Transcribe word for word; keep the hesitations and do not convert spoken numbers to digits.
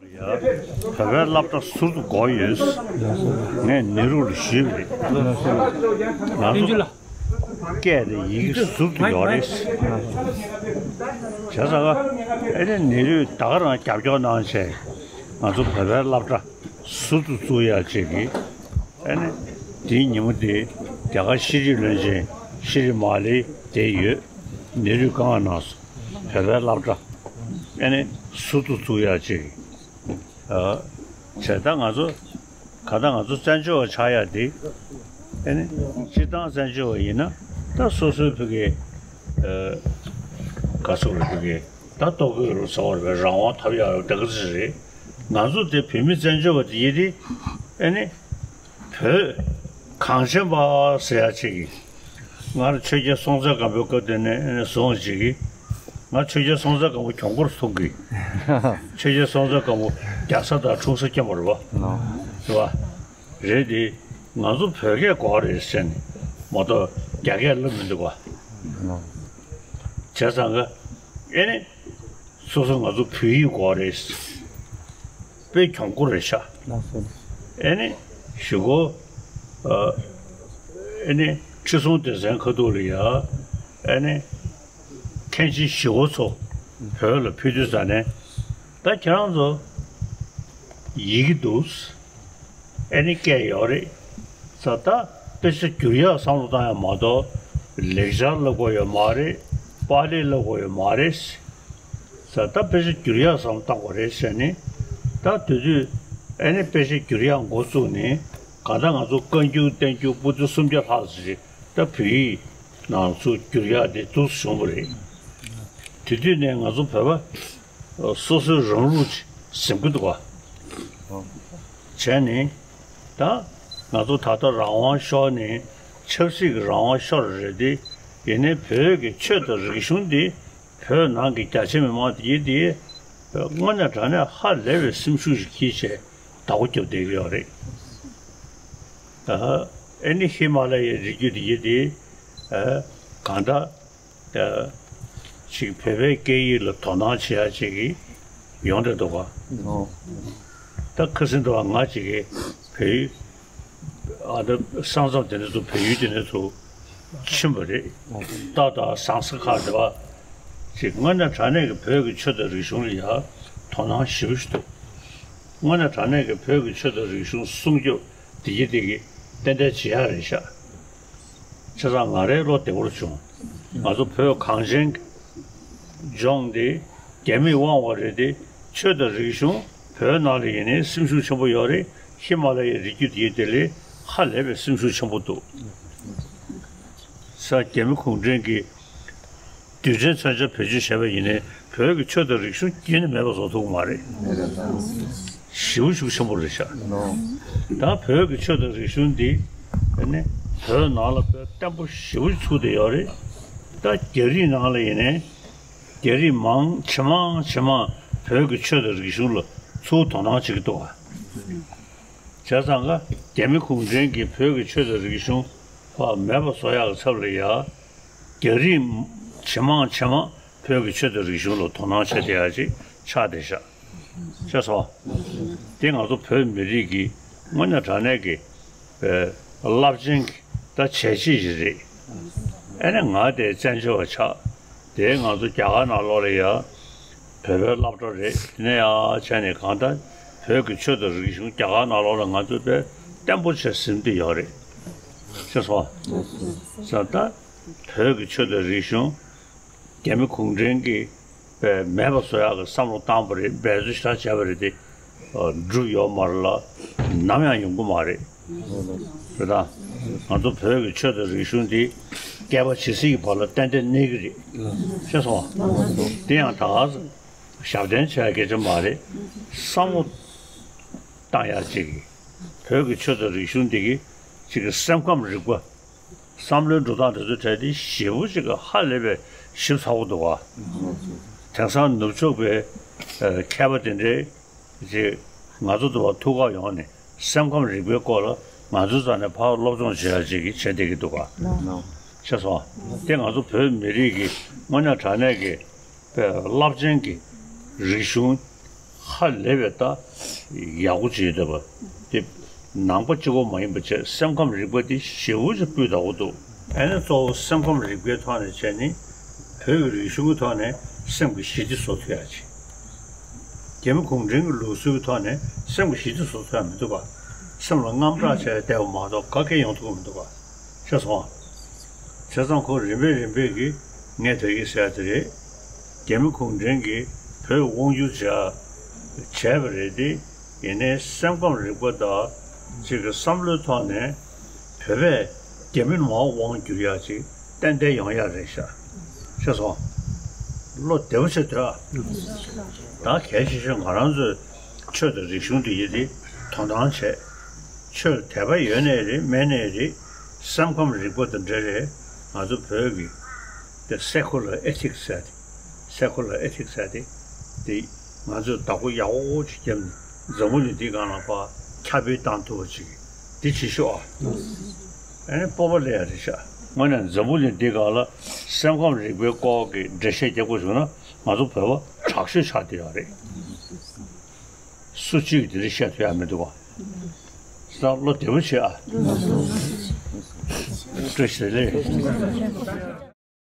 ཡ། བོད་པའི་སློབ་གྲྭ་ཟུར་དུ་དགོས་ཡོད། ངས་ནེ་རུ་ལ་ཞུས་པ་རེད། ང་ཚོ་སྐད་དང་ཡི་གེ་ཟུར་དུ་ཡོད་རེད། བྱས་ཙང་ཨེ་ནི་ནེ་རུས་ད་ག་རང་རྒྱབ་སྐྱོར་གནང་བྱས། ང་ཚོ་བོད་པའི་སློབ་གྲྭ་ཟུར་དུ་བཙུགས་ཡག་ཅིག་གི། ཨེ་ནི་དེའི་ཉིན་མོ་དེ་རྒྱ་གར་ཤེས་རིག་བློན་ཆེན་ཤྲི་མ་ལི་དེ་ཡོད། ནེ་རུས་བཀའ་མངགས་གནང་སོང་། བོད་པའི་སློབ་གྲྭ་ཨེ་ནི་ཟུར་དུ་བཙུགས་ཡག་ཅིག་གི། ཨ། བྱས་ད་ང་ཚོ་ག་ད་ང་ཚོ་བཙན་བྱོལ་བ་ཆགས་ཡག་དེ། ཨེ་ནི་སྤྱིར་བཏང་བཙན་བྱོལ་བ་ཡིན་ན་ད་སོ་སོའི་ཕ་གི། ཨ། ག་ཚོད་རེད། ཕ་གི་ད་ལྟོ་གོས་རུ་ཚོགས་རེད། རང་དབང་ཐོབ་ཡག་རེད། ད་ག་ཚོད་རེད། ང་ཚོ་དེ་བོད་མི་བཙན་བྱོལ་བ་དེ་ཡིན་དེ། ཨེ་ནི་བོད་གངས་ཅན་པ་ཟེར་ཡག་ཅིག་གི། ང་རང་ཆོས་རྒྱལ་སྲོང་བཙན་སྒམ་པོའི་སྐབས་དེ་ནས་བཟུང་བྱེད་ཀྱི། ང་ཆོས་རྒྱལ་སྲོང་བཙན་སྒམ་པོ་གྱོང་པོར་ཐུག་གི། ཆོས་རྒྱལ་སྲོང་བཙན་སྒམ་པོ་རྒྱ་བཟའ་དང་འཁྲུངས་ས་སྐྱེས་པ་རེད་པ། ནོ། རེད་པ། རེད་དེ། ང་ཚོ་བོད་སྐད་དགོས་རེད་ཟེར་ནས་མ་གཏོགས་རྒྱ་སྐད་སླེབས་མི་འདུག་པ། ནོ། བྱས་ཙང་ག་ཨེ་ནི། སོ་སོ་ང་ཚོ་བོད་ཡིག་དགོས་རེད། དཔེ་གྱོང་པོ་རེད་ཤག་ལགས་སོ། ཨེ་ནི་གཞུག་གུ། ཨ། ཨེ་ནི་ཁྲི་སྲོང་ལྡེ་བཙན་ཁ་ཐུག་ལ་ཡ། ཨེ་ནི་མཁན་ཆེན་ཞི་བ་འཚོ་བོད་ལ་ཕེབས་དུས་ཙ་ནས། ད་ཁྱེད་རང་ཚོ་ཡི་གེ་འདུག་ཨེ་ནི་སྐད་ཡོད་རེད། ས་ད་དཔེ་ཆ་བསྒྱུར་ཡག་བསམ་བློ་བཏང་ཡག་མ་གཏོགས། ལེགས་སྦྱར་བསླབ་དགོས་ཡོད་མ་རེད། པཱ་ལི་བསླབ་དགོས་ཡོད་མ་རེད། ས་ད་དཔེ་ཆ་བསྒྱུར་ཡག་བསམ་བློ་བཏང་དགོས་རེད་ཟེར་ནས། ད་དེ་དུས་ཨེ་ནི་དཔེ་ཆ་བསྒྱུར་ཡག་འགོ་བཙུགས་ནས། གང་ལྟར་ང་ཚོ་བཀའ་འགྱུར་བསྟན་འགྱུར་པོ་ཏི་སུམ་བརྒྱ་ལྷག་ཙམ་ཞིག་ད་བོད་ཡིག་ནང་ཚུར་བསྒྱུར་ཡག་དེ་འདུག་སེ་བྱུང་བ་རེད། དེ་དུས་ནས་ང་ཚོ་བོད་པ་སོ་སོའི་རང་ལུགས་ཅིག་འཛིན་གྱི་འདུག་ག་བྱས་ནས། ད་ང་ཚོ་ད་ལྟ་རང་དབང་ཤོར་ནས་ཆབ་སྲིད་ཀྱི་རང་དབང་ཤོར་རེད་དེ། ཡིན་ནའི་བོད་ཀྱི་ཆོས་དང་རིག་གཞུང་འདི་བོད་ནང་གི་རྒྱ་ཆེ་མི་མང་དེ་ཡིན་དེ། དངོས་གནས་དྲང་གནས་ཧ་ལས་པའི་སེམས་ཤུགས་ཤིག་སྐྱེས་བྱས་བདག་པོ་རྒྱབ་བསྡད་ཀྱི་ཡོད་རེད། ཨ། ཨེ་ནི་ཧི་མ་ལ་ཡའི་རི་རྒྱུད་དེ་ཡིན་དེ། ཨ། གང་ལྟར། ཨ། ཅིག་བོད་པའི་སྐད་ཡིག་ལ་དོ་སྣང་བྱེད་ཡ་ཅིག་ཡོང་བསྡད་འདུག་ག་ཨོ། ད་ཁ་སང་དུ་ང་ཅིག་གིས་བོད་ཡིག་ཨ། ད་ས་མཚམས་དེ་འདྲ་དུ་བོད་ཡིག་དེ་འདྲ་དུ་ཕྱིན་པ་རེད། ཏ་དང་ཟང་ཟིང་ཁ་དེ་བ་ཅིག་དངོས་གནས་དྲང་གནས་ཀྱི་བོད་ཀྱི་ཆོས་དང་རིག་གཞུང་ལ་ཡ་དོ་སྣང་ཞེ་པོ་ཞིག་འདུག་དངོས་གནས་དྲང་གནས་ཀྱི་བོད་ཀྱི་ཆོས་དང་རིག་གཞུང་སྲུང་སྐྱོབ་བདེ་སྐྱིད་དེ་གི་ཏན་ཏན་བྱེད་ཡ་རེད་ཤག་བྱས་ཙང་ང་རའི་བློ་བདེ་པོར་བྱུང་། ང་ཚོ་བོད་གངས་ཅན་གྱི་ལྗོངས་འདི་རྒྱ་མིས་དབང་བ་རེད་དེ། ཆོས་དང་རིག་གཞུང་བོད་ནང་ལ་ཡིན་ནའི་སེམས་ཤུགས་ཆེན་པོ་ཡོད་རེད། ཧི་མ་ལ་ཡའི་རི་རྒྱུད་དེའི་དེ་ལས་ཧ་ལས་པའི་སེམས་ཤུགས་ཆེན་པོ་འདུག་ས་རྒྱ་མི་གུང་ཁྲན་གྱིས་རྡུལ་ཕྲན་མཚོན་ཆ་བེད་སྤྱོད་བྱས་པ་ཡིན་ནའི་བོད་ཀྱི་ཆོས་དང་རིག་གཞུང་རྒྱུན་ནས་མེད་པ་བཟོ་ཐུབ་ཀྱི་མ་རེད། ཞེ་པོ་ཤུགས་ཆེན་པོ་རེད་ཤག་ད་བོད་ཀྱི་ཆོས་དང་རིག་གཞུང་འདི་ནི་བོད་ནང་ལ་དཔེ་བརྟན་པོ་ཞེ་པོ་ཚུགས་བསྡད་ཡོད་རེད། ད་རྒྱ་རིགས་ནང་ལ་ཡིན་ནའི་རྒྱ་རིགས་མང་ཇེ་མང་ཇེ་མང་བོད་ཀྱི་ཆོས་དང་རིག་གཞུང་ལ་ཚུར་དོ་སྣང་བྱེད་ཀྱི་འདུག་ག་བྱས་ཙང་ཀ་རྒྱ་མི་གུང་ཁྲན་གྱིས་བོད་ཀྱི་ཆོས་དང་རིག་གཞུང་ཕར་མེད་པ་བཟོ་ཡག་གི་ཚབ་ལ་ཡ། རྒྱ་རིགས་ཇེ་མང་ཇེ་མང་བོད་ཀྱི་ཆོས་དང་རིག་གཞུང་ལ་དོ་སྣང་བྱེད་བསྡད་ཡག་ཅིག་ཆགས་བསྡད་ཤག་ཤེས་སོང་། དེ་ང་ཚོ་བོད་མི་རིགས་ཀྱི་དངོས་གནས་དྲང་གནས་ཀྱི་རླབས་ཆེན་གྱི་ད་བྱས་རྗེས་ཞིག་རེད། ཨ་ནི་ང་དེ་བཙན་བྱོལ་བ་ཆགས། དེ་ང་ཚོ་རྒྱ་གར་ནང་ལོགས་ལ་ཡ་བོད་པའི་སློབ་གྲྭ་རེད། དེ་ནས་ཡ་བྱས་ནས་གང་ལྟར་བོད་ཀྱི་ཆོས་དང་རིག་གཞུང་རྒྱ་གར་ནང་ལོགས་ལ་ང་ཚོ་དཔེ་བརྟན་པོ་བྱས་ཟིན་བསྡད་ཡོད་རེད། ཤེས་སོང་། ས་ད་བོད་ཀྱི་ཆོས་དང་རིག་གཞུང་རྒྱ་མི་གུང་ཁྲན་གྱིས་པའི་མེད་པ་བཟོ་ཡག་གི་བསམ་བློ་བཏང་བ་རེད། འབད་རྩོལ་ཞེ་དྲག་བྱས་པ་རེད་དེ། འགྲུབ་ཡོད་མ་རེད་ལ། ནམ་ཡང་ཡོང་གི་མ་རེད། རེད་ད། ང་ཚོ་བོད་ཀྱི་ཆོས་དང་རིག་གཞུང་འདི་བསྐལ་པ་ཇི་སྲིད་ཀྱི་བར་ལ་ཏན་ཏན་གནས་ཀྱི་རེད། ཤེས་སོང་བ། དེ་ཡང་ད་ག་ས་ཞབས་བརྟན་བྱས་སྐད་ཆ་མ་རེད། བསམ་བློ་བཏང་ཡག་ཅིག་གིས་བོད་ཀྱི་ཆོས་དང་རིག་གཞུང་འདི་གི་ཅིག་གི་སེམས་ཁམས་རིག་པ། བསམ་བློའི་འགྲོ་སྟངས་དེ་ཚོའི་གྲས་དེ་ཞེ་པོ་ཅིག་གི་ཧ་ལས་པའི་ཞིབ་ཚགས་པོ་འདུག་ག་དེང་སང་ནུབ་ཕྱོགས་པའི་ཨ་མཁས་པ་དེ་འདྲའི་ཅིག་ང་ཚོ་འདི་བར་ཐུག་ག་ཡོང་ནས་སེམས་ཁམས་རིག་པའི་སྐོར་ལ་ང་ཚོའི་རྩ་ནས་ཕར་སློབ་སྦྱོང་བྱེད་ཡ་ཅིག་གི་བྱེད་བསྡད་ཀྱི་འདུག་ག་ཤེས་སོང་། དེ་ང་ཚོ་བོད་མི་རིགས་ཀྱི་དངོས་གནས་དྲང་གནས་ཀྱི་པའི་རླབས་ཆེན་གྱི་རིག་གཞུང་ ཧ་ལས་པའི་ད་ཡག་པོ་བྱེད་འདོད་པ་དེ་ནང་པ་གཅིག་པོ་མ་ཡིན་པ་བྱས། སེམས་ཁམས་རིག་པ་དེ་ཞེ་པོ་ཅིག་སྤུས་དག་པོ་འདུག་ཨ་ནི་གཙོ་བོ་སེམས་ཁམས་རིག་པའི་ཐོག་ནས་བྱས་ནས་བོད་ཀྱི་རིག་གཞུང་གི་ཐོག་ནས་སེམས་ཀྱི་ཞི་བདེ་བཟོ་ཐུབ་ཡག་ཅིག་རྒྱ་མི་གུང་ཁྲན་གྱི་ལུགས་སྲོལ་གྱི་ཐོག་ནས་སེམས་ཀྱི་ཞི་བདེ་བཟོ་ཐུབ་ཡག་མི་འདུག་ག་སེམས་ལ་དངངས་སྐྲག་བྱས་བསྡད་པ་མ་གཏོགས་ག་གེ་ཡོང་ཐུབ་ཀྱི་མི་འདུག་ག་ཤེས་སོང་། བྱས་ཙང་ཁོ་རིམ་པས་རིམ་པས་ཀྱིས་ངས་ད་གིན་ཟེར་ཡག་དེ་རེད། རྒྱ་མི་གུང་ཁྲན་གྱིས་བོད་དབང་བསྒྱུར་བྱས་བྱས་པ་རེད་དེ། ཡིན་ནའི་སེམས་ཁམས་རིག་པ་དང་གཅིག་གི་བསམ་བློའི་ཐོག་ནས་བོད་པས་རྒྱ་མི་མར་དབང་བསྒྱུར་ཡག་ཅིག་ཏན་ཏན་ཡོང་ཡག་རེད་ཤག་ཤེས་སོང་། བློ་བདེ་པོ་བྱེད་ཐུབ་ཨ། ད་གལ་ཆེ་ཤོས་ང་རང་ཚོས་ཆོས་དང་རིག་གཞུང་འདི་ཡི་དེ་དོ་སྣང་བྱས། ཆོས་དད་པ་ཡོད་ནའི་རེད་མེད་ནའི་རེད། སེམས་ཁམས་རིག་པ་དང་འབྲེལ་རེད། ང་ཚོ་བོད་ཀྱི་དེ་སེ་ཁུ་ལར་ཨེ་ཐིག་ཟེར་ཏེ། སེ་ཁུ་ལར་ཨེ་ཐིག་ཟེར་ཏེ། དེ་ང་ཚོས་བདག་པོ་ཡག་པོ་ཅིག་བརྒྱབ་ནས་འཛམ་བུ་གླིང་འདིའི་སྒང་ལ་ཕར་ཁྱབ་སྤེལ་བཏང་ཐུབ་པ་ཅིག་འདི་བྱེད་ཤོག་ཨ། ཨ་ནི་སྤོབས་པ་སླེབས་ཡག་རེད་ཤག་དངོས་གནས་འཛམ་བུ་གླིང་འདིའི་སྒང་ལ་སེམས་ཁམས་རིག་པའི་སྐོར་གྱི་འགྲེལ་བཤད་རྒྱག་དགོས་བྱུང་ན་ང་ཚོ་བོད་པ་དྲག་ཤོས་ཆགས་བསྡད་ཡོད་རེད། སུ་གཅིག་གིས་དེ་འདྲ་བཤད་ཐུབ་ཡག་མི་འདུག་ག་ས་བློ་བདེ་པོ་བྱེད་ཨ། བཀྲ་ཤིས་བདེ་ལེགས།